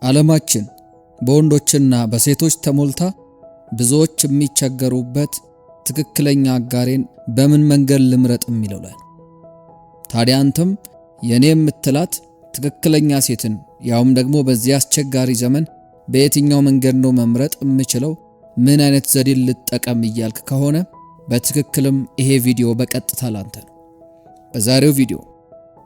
ዓለማችን በወንዶችና በሴቶች ተሞልታ ብዙዎች የሚቸገሩበት ትክክለኛ አጋሬን በምን መንገድ ልምረጥ የሚለው ላይ ነው። ታዲያ አንተም የኔ የምትላት ትክክለኛ ሴትን ያውም ደግሞ በዚህ አስቸጋሪ ዘመን በየትኛው መንገድ ነው መምረጥ የምችለው፣ ምን አይነት ዘዴ ልጠቀም እያልክ ከሆነ በትክክልም ይሄ ቪዲዮ በቀጥታ ላንተ ነው። በዛሬው ቪዲዮ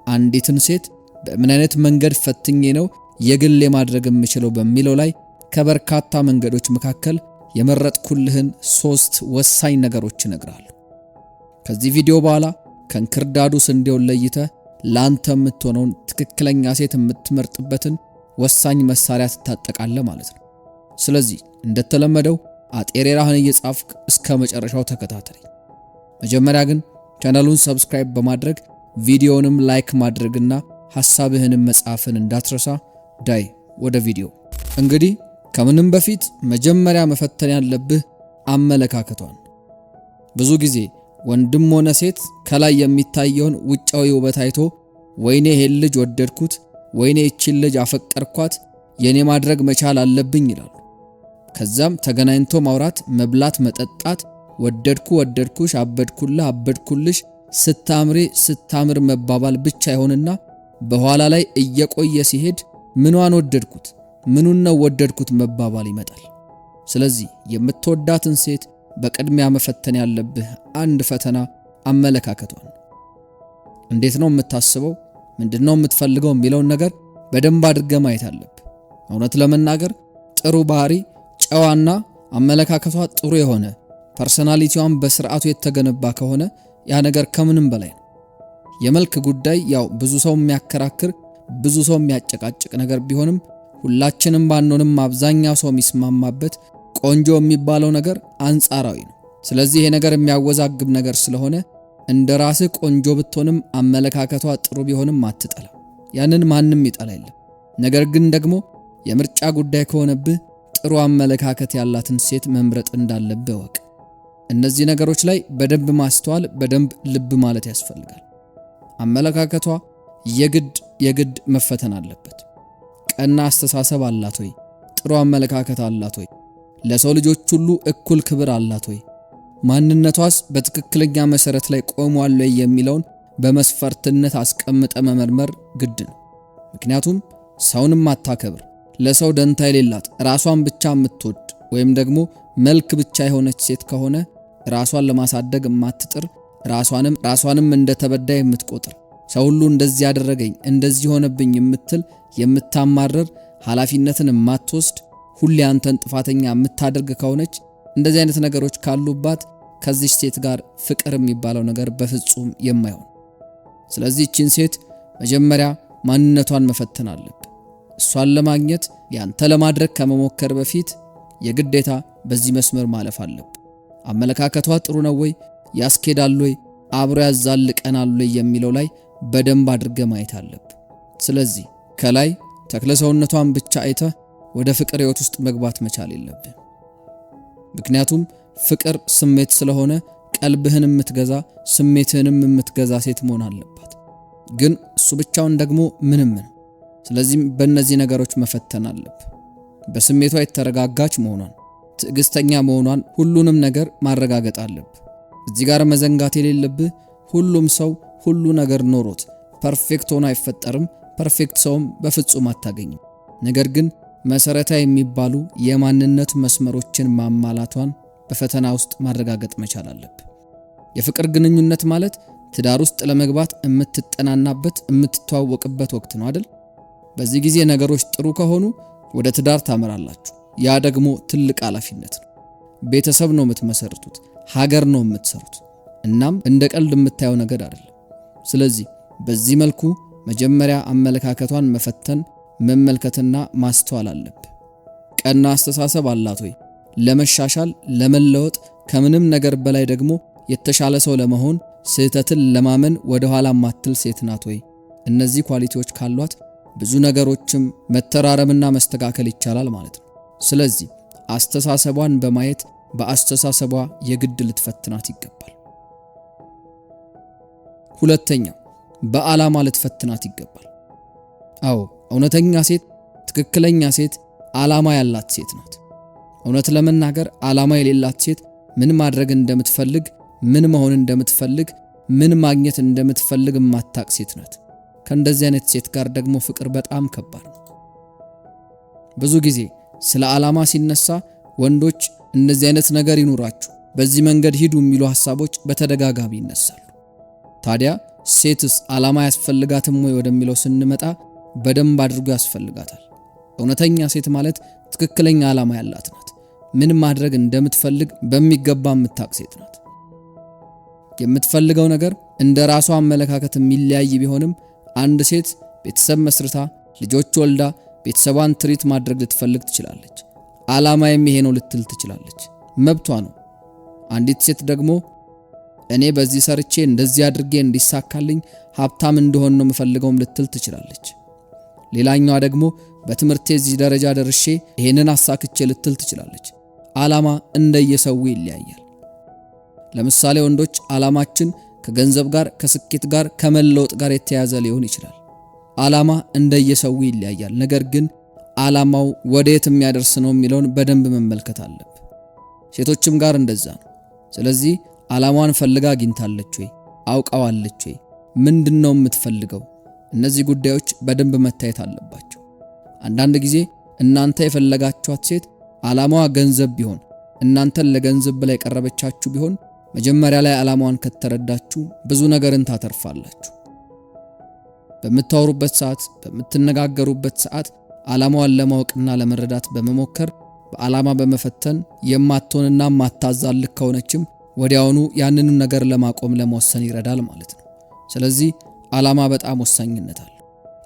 አንዲትን ሴት በምን አይነት መንገድ ፈትኜ ነው የግል ማድረግ የምችለው በሚለው ላይ ከበርካታ መንገዶች መካከል የመረጥኩልህን ሶስት ወሳኝ ነገሮች እነግርሃለሁ። ከዚህ ቪዲዮ በኋላ ከእንክርዳዱ ስንዴውን ለይተህ ላንተ የምትሆነውን ትክክለኛ ሴት የምትመርጥበትን ወሳኝ መሳሪያ ትታጠቃለህ ማለት ነው። ስለዚህ እንደተለመደው አጤሬራህን እየጻፍክ እስከ መጨረሻው ተከታተለኝ። መጀመሪያ ግን ቻናሉን subscribe በማድረግ ቪዲዮንም like ማድረግና ሐሳብህንም መጻፍን እንዳትረሳ። ዳይ ወደ ቪዲዮ። እንግዲህ ከምንም በፊት መጀመሪያ መፈተን ያለብህ አመለካከቷን። ብዙ ጊዜ ወንድም ሆነ ሴት ከላይ የሚታየውን ውጫዊ ውበት አይቶ ወይኔ ይሄን ልጅ ወደድኩት፣ ወይኔ ይቺን ልጅ አፈቀርኳት፣ የኔ ማድረግ መቻል አለብኝ ይላሉ። ከዛም ተገናኝቶ ማውራት፣ መብላት፣ መጠጣት፣ ወደድኩ፣ ወደድኩሽ፣ አበድኩልህ፣ አበድኩልሽ፣ ስታምሪ፣ ስታምር መባባል ብቻ ይሆንና በኋላ ላይ እየቆየ ሲሄድ ምኗን ወደድኩት፣ ምኑን ነው ወደድኩት መባባል ይመጣል። ስለዚህ የምትወዳትን ሴት በቅድሚያ መፈተን ያለብህ አንድ ፈተና አመለካከቷን። እንዴት ነው የምታስበው? ምንድነው የምትፈልገው? የሚለውን ነገር በደንብ አድርገህ ማየት አለብህ። እውነት ለመናገር ጥሩ ባህሪ፣ ጨዋና አመለካከቷ ጥሩ የሆነ personality ዋን በስርዓቱ የተገነባ ከሆነ ያ ነገር ከምንም በላይ ነው። የመልክ ጉዳይ ያው ብዙ ሰው የሚያከራክር ብዙ ሰው የሚያጨቃጭቅ ነገር ቢሆንም ሁላችንም ባንሆንም አብዛኛው ሰው የሚስማማበት ቆንጆ የሚባለው ነገር አንጻራዊ ነው። ስለዚህ ይሄ ነገር የሚያወዛግብ ነገር ስለሆነ እንደ ራስህ ቆንጆ ብትሆንም አመለካከቷ ጥሩ ቢሆንም አትጠላ። ያንን ማንም ይጠላ የለም። ነገር ግን ደግሞ የምርጫ ጉዳይ ከሆነብህ ጥሩ አመለካከት ያላትን ሴት መምረጥ እንዳለብህ እወቅ። እነዚህ ነገሮች ላይ በደንብ ማስተዋል፣ በደንብ ልብ ማለት ያስፈልጋል። አመለካከቷ የግድ የግድ መፈተን አለበት። ቀና አስተሳሰብ አላት ወይ? ጥሩ አመለካከት አላት ወይ? ለሰው ልጆች ሁሉ እኩል ክብር አላት ወይ? ማንነቷስ በትክክለኛ መሰረት ላይ ቆሟል ወይ የሚለውን በመስፈርትነት አስቀምጠ መመርመር ግድ ነው። ምክንያቱም ሰውንም አታከብር፣ ለሰው ደንታ የሌላት፣ ራሷን ብቻ የምትወድ ወይም ደግሞ መልክ ብቻ የሆነች ሴት ከሆነ ራሷን ለማሳደግ የማትጥር፣ ራሷንም እንደ ተበዳይ የምትቆጥር፣ ሰው ሁሉ እንደዚህ ያደረገኝ እንደዚህ ሆነብኝ የምትል፣ የምታማርር፣ ኃላፊነትን የማትወስድ፣ ሁሌ አንተን ጥፋተኛ የምታደርግ ከሆነች፣ እንደዚህ አይነት ነገሮች ካሉባት ከዚች ሴት ጋር ፍቅር የሚባለው ነገር በፍጹም የማይሆን። ስለዚህ ይህችን ሴት መጀመሪያ ማንነቷን መፈተን አለብህ። እሷን ለማግኘት ያንተ ለማድረግ ከመሞከር በፊት የግዴታ በዚህ መስመር ማለፍ አለብህ። አመለካከቷ ጥሩ ነው ወይ፣ ያስኬዳል ወይ፣ አብሮ ያዛልቀናል ወይ የሚለው ላይ በደንብ አድርገህ ማየት አለብህ። ስለዚህ ከላይ ተክለ ሰውነቷን ብቻ አይተህ ወደ ፍቅር ህይወት ውስጥ መግባት መቻል የለብህ። ምክንያቱም ፍቅር ስሜት ስለሆነ ቀልብህን የምትገዛ ስሜትህንም የምትገዛ ሴት መሆን አለባት። ግን እሱ ብቻውን ደግሞ ምንም ነው። ስለዚህም በእነዚህ ነገሮች መፈተን አለብህ። በስሜቷ የተረጋጋች መሆኗን፣ ትዕግስተኛ መሆኗን፣ ሁሉንም ነገር ማረጋገጥ አለብህ። እዚህ ጋር መዘንጋት የሌለብህ ሁሉም ሰው ሁሉ ነገር ኖሮት perfect ሆኖ አይፈጠርም። perfect ሰውም በፍጹም አታገኝም። ነገር ግን መሰረታዊ የሚባሉ የማንነት መስመሮችን ማሟላቷን በፈተና ውስጥ ማረጋገጥ መቻል አለብህ። የፍቅር ግንኙነት ማለት ትዳር ውስጥ ለመግባት የምትጠናናበት የምትተዋወቅበት ወቅት ነው አይደል? በዚህ ጊዜ ነገሮች ጥሩ ከሆኑ ወደ ትዳር ታመራላችሁ። ያ ደግሞ ትልቅ ኃላፊነት ነው። ቤተሰብ ነው የምትመሰርቱት፣ ሀገር ነው የምትሰሩት። እናም እንደ ቀልድ የምታየው ነገር አይደለም። ስለዚህ በዚህ መልኩ መጀመሪያ አመለካከቷን መፈተን፣ መመልከትና ማስተዋል አለብህ። ቀና አስተሳሰብ አላት ወይ? ለመሻሻል ለመለወጥ፣ ከምንም ነገር በላይ ደግሞ የተሻለ ሰው ለመሆን ስህተትን ለማመን ወደ ኋላ ማትል ሴት ናት ወይ? እነዚህ quality ዎች ካሏት ብዙ ነገሮችም መተራረምና መስተካከል ይቻላል ማለት ነው። ስለዚህ አስተሳሰቧን በማየት በአስተሳሰቧ የግድ ልትፈትናት ይገባል። ሁለተኛ፣ በዓላማ ልትፈትናት ይገባል። አዎ፣ እውነተኛ ሴት ትክክለኛ ሴት ዓላማ ያላት ሴት ናት። እውነት ለመናገር ዓላማ የሌላት ሴት ምን ማድረግ እንደምትፈልግ፣ ምን መሆን እንደምትፈልግ፣ ምን ማግኘት እንደምትፈልግ የማታቅ ሴት ናት። ከእንደዚህ አይነት ሴት ጋር ደግሞ ፍቅር በጣም ከባድ ነው። ብዙ ጊዜ ስለ ዓላማ ሲነሳ ወንዶች እንደዚህ አይነት ነገር ይኑራችሁ፣ በዚህ መንገድ ሂዱ የሚሉ ሐሳቦች በተደጋጋሚ ይነሳሉ። ታዲያ ሴትስ ዓላማ ያስፈልጋትም ወይ ወደሚለው ስንመጣ በደንብ አድርጎ ያስፈልጋታል። እውነተኛ ሴት ማለት ትክክለኛ ዓላማ ያላት ናት። ምን ማድረግ እንደምትፈልግ በሚገባ የምታቅ ሴት ናት። የምትፈልገው ነገር እንደ ራሷ አመለካከት የሚለያይ ቢሆንም አንድ ሴት ቤተሰብ መስርታ ልጆች ወልዳ ቤተሰቧን ትሪት ማድረግ ልትፈልግ ትችላለች። ዓላማዬም ይሄ ነው ልትል ትችላለች። መብቷ ነው። አንዲት ሴት ደግሞ እኔ በዚህ ሰርቼ እንደዚህ አድርጌ እንዲሳካልኝ ሀብታም እንደሆን ነው የምፈልገውም ልትል ትችላለች። ሌላኛዋ ደግሞ በትምህርቴ እዚህ ደረጃ ደርሼ ይሄንን አሳክቼ ልትል ትችላለች። ዓላማ እንደየሰው ይለያያል። ለምሳሌ ወንዶች ዓላማችን ከገንዘብ ጋር፣ ከስኬት ጋር፣ ከመለወጥ ጋር የተያያዘ ሊሆን ይችላል። ዓላማ እንደየሰው ይለያያል። ነገር ግን ዓላማው ወዴት የሚያደርስ ነው የሚለውን በደንብ መመልከት አለብን። ሴቶችም ጋር እንደዛ ነው። ስለዚህ ዓላማዋን ፈልጋ አግኝታለች ወይ? አውቃዋለች ወይ? ምንድነው የምትፈልገው? እነዚህ ጉዳዮች በደንብ መታየት አለባቸው። አንዳንድ ጊዜ እናንተ የፈለጋችኋት ሴት ዓላማዋ ገንዘብ ቢሆን፣ እናንተን ለገንዘብ ብላ የቀረበቻችሁ ቢሆን፣ መጀመሪያ ላይ ዓላማዋን ከተረዳችሁ ብዙ ነገርን ታተርፋላችሁ። በምታወሩበት ሰዓት፣ በምትነጋገሩበት ሰዓት ዓላማዋን ለማወቅና ለመረዳት በመሞከር በዓላማ በመፈተን የማትሆንና የማታዛልቅ ከሆነችም ወዲያውኑ ያንኑ ነገር ለማቆም ለመወሰን ይረዳል ማለት ነው። ስለዚህ ዓላማ በጣም ወሳኝነት አለው።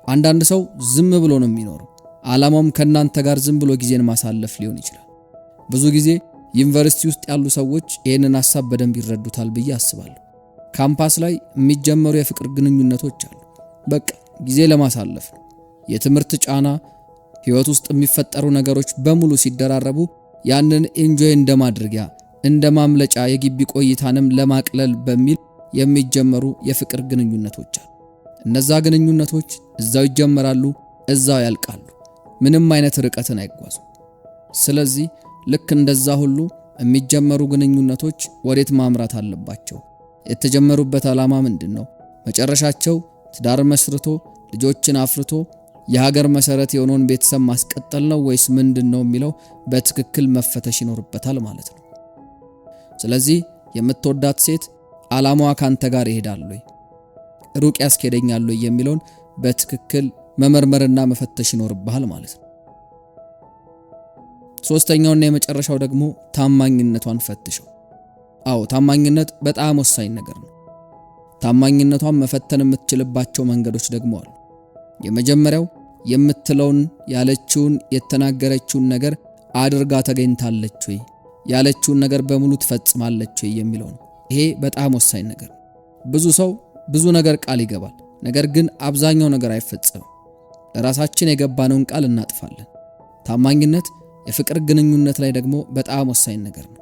አንዳንድ ሰው ዝም ብሎ ነው የሚኖረው። ዓላማውም ከናንተ ጋር ዝም ብሎ ጊዜን ማሳለፍ ሊሆን ይችላል። ብዙ ጊዜ ዩኒቨርሲቲ ውስጥ ያሉ ሰዎች ይህንን ሐሳብ በደንብ ይረዱታል ብዬ አስባለሁ። ካምፓስ ላይ የሚጀመሩ የፍቅር ግንኙነቶች አሉ። በቃ ጊዜ ለማሳለፍ ነው። የትምህርት ጫና፣ ህይወት ውስጥ የሚፈጠሩ ነገሮች በሙሉ ሲደራረቡ ያንን enjoy እንደማድረጊያ እንደ ማምለጫ የግቢ ቆይታንም ለማቅለል በሚል የሚጀመሩ የፍቅር ግንኙነቶች አሉ። እነዛ ግንኙነቶች እዛው ይጀመራሉ፣ እዛው ያልቃሉ። ምንም አይነት ርቀትን አይጓዙም። ስለዚህ ልክ እንደዛ ሁሉ የሚጀመሩ ግንኙነቶች ወዴት ማምራት አለባቸው? የተጀመሩበት ዓላማ ምንድነው? መጨረሻቸው ትዳር መስርቶ ልጆችን አፍርቶ የሀገር መሰረት የሆነውን ቤተሰብ ማስቀጠል ነው ወይስ ምንድነው የሚለው በትክክል መፈተሽ ይኖርበታል ማለት ነው። ስለዚህ የምትወዳት ሴት ዓላማዋ ካንተ ጋር ይሄዳል ወይ፣ ሩቅ ያስኬደኛል ወይ የሚለውን በትክክል መመርመርና መፈተሽ ይኖርብሃል ማለት ነው። ሶስተኛውና የመጨረሻው ደግሞ ታማኝነቷን ፈትሸው። አዎ ታማኝነት በጣም ወሳኝ ነገር ነው። ታማኝነቷን መፈተን የምትችልባቸው መንገዶች ደግሞ አሉ። የመጀመሪያው የምትለውን ያለችውን የተናገረችውን ነገር አድርጋ ተገኝታለች ወይ፣ ያለችውን ነገር በሙሉ ትፈጽማለች ወይ የሚለው ነው። ይሄ በጣም ወሳኝ ነገር ነው። ብዙ ሰው ብዙ ነገር ቃል ይገባል፣ ነገር ግን አብዛኛው ነገር አይፈጸምም። ለራሳችን የገባነውን ቃል እናጥፋለን። ታማኝነት የፍቅር ግንኙነት ላይ ደግሞ በጣም ወሳኝ ነገር ነው።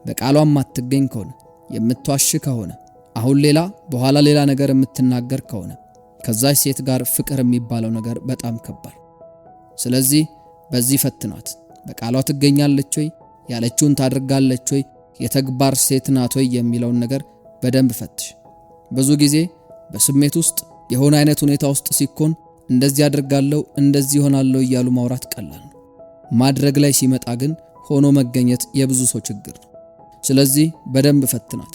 በቃሏ የማትገኝ ከሆነ፣ የምትዋሽ ከሆነ፣ አሁን ሌላ በኋላ ሌላ ነገር የምትናገር ከሆነ ከዛች ሴት ጋር ፍቅር የሚባለው ነገር በጣም ከባድ። ስለዚህ በዚህ ፈትኗት። በቃሏ ትገኛለች ወይ፣ ያለችውን ታደርጋለች ወይ፣ የተግባር ሴት ናት ወይ የሚለውን ነገር በደንብ ፈትሽ። ብዙ ጊዜ በስሜት ውስጥ የሆነ አይነት ሁኔታ ውስጥ ሲኮን እንደዚህ አደርጋለሁ እንደዚህ ሆናለሁ እያሉ ማውራት ቀላል ነው። ማድረግ ላይ ሲመጣ ግን ሆኖ መገኘት የብዙ ሰው ችግር ነው። ስለዚህ በደንብ ፈትናት።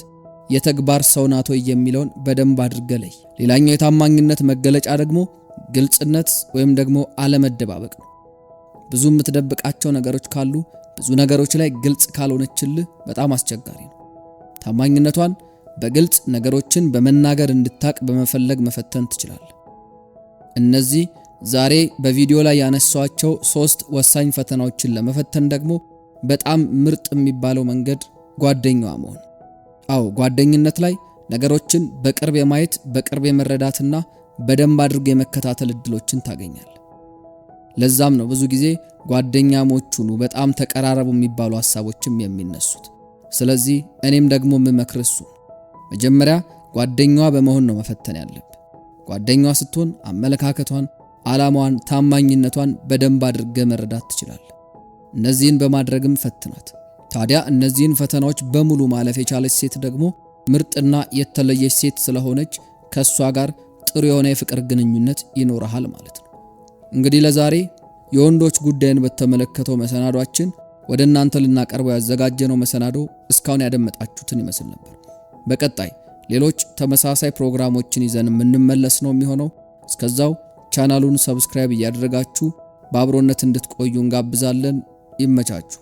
የተግባር ሰው ናት ወይ የሚለውን በደንብ አድርገህ ለይ። ሌላኛው የታማኝነት መገለጫ ደግሞ ግልጽነት ወይም ደግሞ አለመደባበቅ ነው። ብዙ የምትደብቃቸው ነገሮች ካሉ፣ ብዙ ነገሮች ላይ ግልጽ ካልሆነችልህ በጣም አስቸጋሪ ነው። ታማኝነቷን በግልጽ ነገሮችን በመናገር እንድታቅ በመፈለግ መፈተን ትችላለህ። እነዚህ ዛሬ በቪዲዮ ላይ ያነሷቸው ሶስት ወሳኝ ፈተናዎችን ለመፈተን ደግሞ በጣም ምርጥ የሚባለው መንገድ ጓደኛዋ መሆን። አዎ ጓደኝነት ላይ ነገሮችን በቅርብ የማየት፣ በቅርብ የመረዳትና በደንብ አድርጎ የመከታተል እድሎችን ታገኛለህ። ለዛም ነው ብዙ ጊዜ ጓደኛሞች ሁኑ፣ በጣም ተቀራረቡ የሚባሉ ሐሳቦችም የሚነሱት። ስለዚህ እኔም ደግሞ የምመክርህ እሱ መጀመሪያ ጓደኛዋ በመሆን ነው መፈተን ያለብህ። ጓደኛዋ ስትሆን አመለካከቷን፣ ዓላማዋን፣ ታማኝነቷን በደንብ አድርገህ መረዳት ትችላለህ። እነዚህን በማድረግም ፈትናት። ታዲያ እነዚህን ፈተናዎች በሙሉ ማለፍ የቻለች ሴት ደግሞ ምርጥና የተለየች ሴት ስለሆነች ከእሷ ጋር ጥሩ የሆነ የፍቅር ግንኙነት ይኖርሃል ማለት ነው። እንግዲህ ለዛሬ የወንዶች ጉዳይን በተመለከተው መሰናዷችን ወደ እናንተ ልናቀርበው ያዘጋጀነው መሰናዶ እስካሁን ያደመጣችሁትን ይመስል ነበር። በቀጣይ ሌሎች ተመሳሳይ ፕሮግራሞችን ይዘን የምንመለስ ነው የሚሆነው። እስከዛው ቻናሉን subscribe እያደረጋችሁ በአብሮነት እንድትቆዩ እንጋብዛለን። ይመቻችሁ።